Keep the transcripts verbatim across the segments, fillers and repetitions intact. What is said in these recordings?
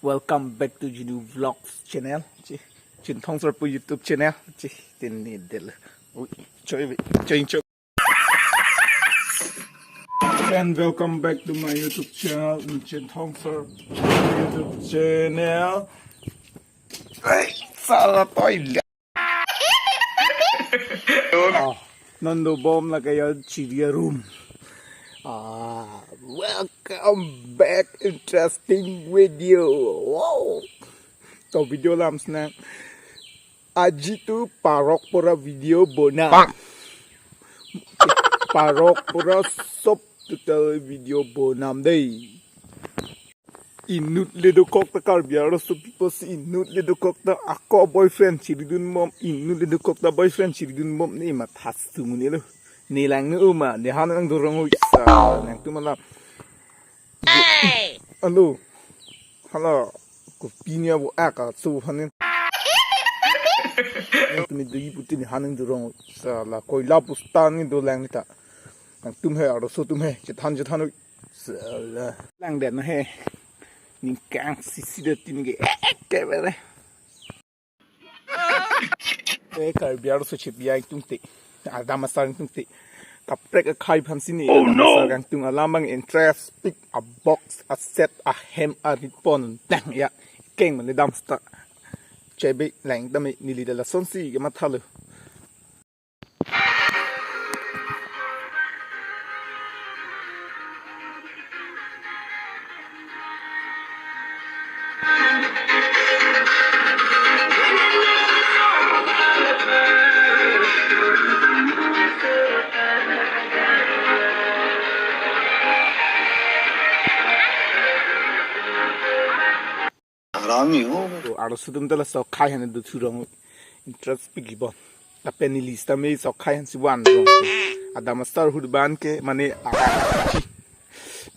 Welcome back to Jinu Vlogs channel. Chi, Chinthong Sir pu YouTube channel. Chi, tin ni del. Ui, choi, choi, choi. And welcome back to my YouTube channel, Chinthong Sir YouTube channel. Ai, sala toilet. Ah, non dobom lake ya chiria room. Ah, welcome back, interesting video. Wow. To video lam sna. Aji tu parok pura video bonam. Parok pura sob total video bonam dei. Inut le dokok ta Karbi arloso people si inut le dokok ta ako boyfriend chiridunbom, inut le dokok ta boyfriend chiridunbom ne matha sumuni lo. Ne lang ne uma, ne han nang dorong ui sa, nangtum alam. Alo. Hala. Kopi ni abo ak a so han ne. Nangtum do-i pute ne han nang dorong ui. Sala koila pustan ni dolang ne ta. Nangtum he, arloso atum he, chethan chethan ui. Sala. Lang den he. Ningkang sisi de tin ke. Ke bere. Eh, Karbi arloso chipi ai tung te. Adam asar tung te. Kaprek akhai aphan si ne. Oh, no! Adam asar kangtung alam abang interest pick a box a set a hem a ripon tang ya. Keng mane dam sta. Chebe lang dam neli da lason si ke mathalo. Harami ho. To arloso atum ta laso akhai aphan do thurong interest pick bon. Lapen neli sitame laso akhai aphan si van rong. Adam asar ahut abang ke mane a,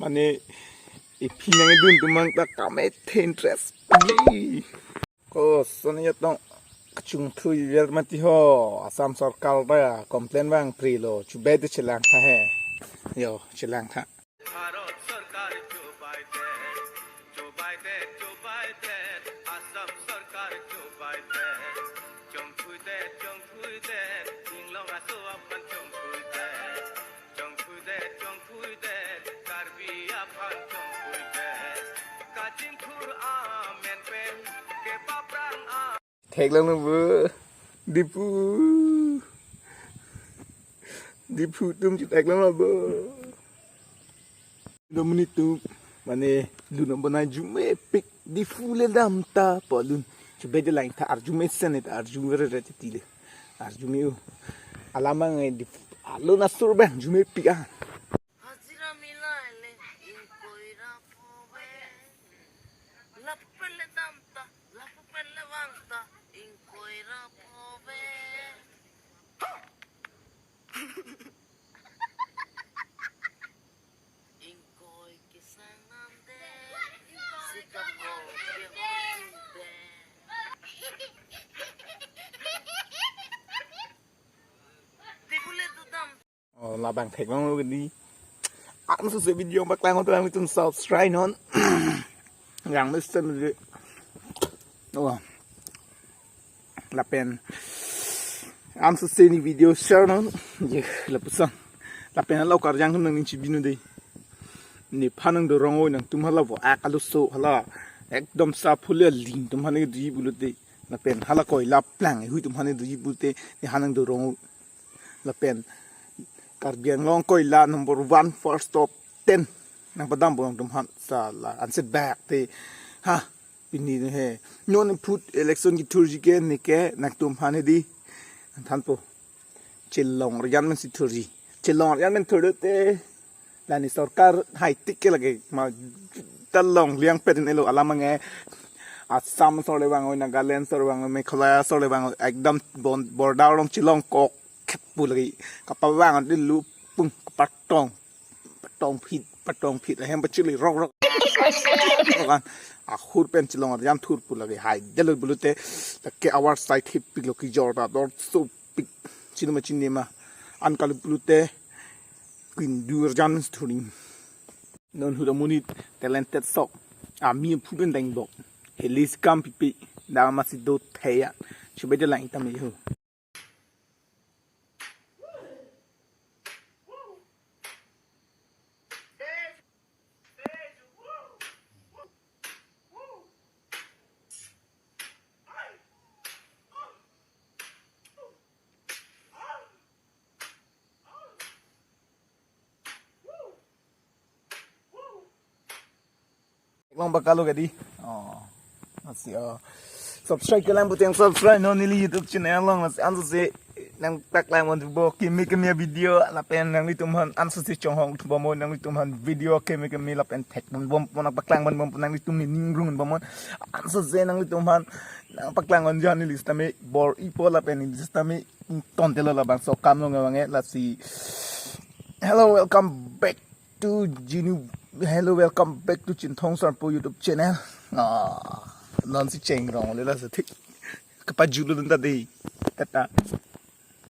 mane ephi nangdun atum abang ta kamethe interest pick. Ko son ya tong kachung thui vel mati ho, Assam sorkar ta complain vangpre lo, chubei te chelang tha he. Yo, chelang tha. Bharat সরকার Joe Biden, Joe Biden, Joe Biden, Assam সরকার Joe Biden, চংখুইডে, চংখুইডে, নিংলং আসো আপন চংখুইডে, চংখুইডে, চংখুইডে, কার্বি আফান চংখুইডে, কাজিংখুর আমেন পেন, কে পাপরাং আ Theklong lo bo. Diphu. Diphu atum chetheklong lo bo. Lo monit atum. Mane lun abonai arjumepik. Diphu le dam ta pu lun. Chubei de lang ta arjumesen ta arjumere re titi le. Arjume u. Alam abang Diphu. Alun asor abang arjumepik a. Hajira milaile ingkoi ra pove. Lapu pen le dam ta, lapu pen le vang ta, ingkoi ra pove. Ingkoi kesang nande, sikap ko ke hoi de. Diphu le tu dam. Oh, labang theklong lo kedi. Angsose video paklang hotu nangtum subscribe non. Yang mesen je. Oh. Lapen angsose ne video share non. Ye, lapuson. Lapen hala karjang atum nangning chibino dei. Nephan nang dorong oi nangtum hala vo ak arloso hala. Ekdom sa phule ling atum aphan ne do-i pulote. Lapen hala koila plang hui atum aphan ne do-i pulote. Nephan nang dorong oi. Lapen Karbi Anglong koila number one first top ten. Nangpadam bom atum aphan sala anset bak te. Ha, pini ne he. Non phut election kethurji ke ne ke nangtum aphan hedi. Thanpo. Chelong arjan men si thurji. Chelong arjan men thurte. Lani sorkar hai tik ke lake ma ta longle ang petin elo alam ange Assam sor le vang oi, Nagaland sor vang oi, Meghalaya sor le vang oi, ekdom bon-, border along chelong kok kep pu lake kapavang de lu pung kapatong patong phit patong phit ahem pachili rok rok. Kan ahur pen chelong arjan thur pu lake hai delo pulote lake our side hip pik lo kejor ta dor so pik chinima chinima an kali pulote kindur jan thuring. Non huda monit talented sok. Ami aphu pen dengbok. Heli si kam pipi. Dak amatsi do theya. Chubai de lang tame ho. Long bakalo gadi. Oh. Masi oh. Subscribe kelang puteng subscribe non neli YouTube channel along, masi ansose nangpaklang ponpo kimi kimi video lapen nanglitum aphan ansose chonghong thubomon, nanglitum aphan video kimi kimi lapen thek ponbom, nangpaklang ponbom, nanglitum ni ningrung ponbom. Ansose nanglitum aphan nangpaklang ponjan neli sitame bor-ipo lapen neli sitame tontelo labangso kam long abang e lasi. Hello, welcome back to Jinu. Hello, welcome back to Chinthong Sarpo YouTube channel. Ah, non si chengrong le lasi thik. Kapajulu dun ta dei. Tata.